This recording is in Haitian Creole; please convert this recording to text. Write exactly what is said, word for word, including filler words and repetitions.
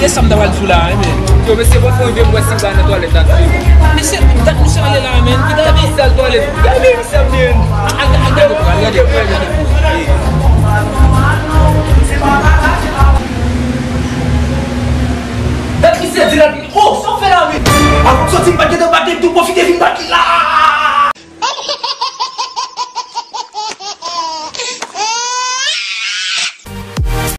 E sa m ta pral di w la, men. Yo, mesye, bon, fò rive m wè si m ka nan twalèt la tou. Mesye, dat misye ale la, men. Ki dat misye al twalèt? Gade misye, men. Al, al, al gade pou, al gade pou, al gade pou. Dat misye di la, oh, sa w fè la, men? Avan m soti, m pa t gentan bat li, m tou pwofite vin bat li la.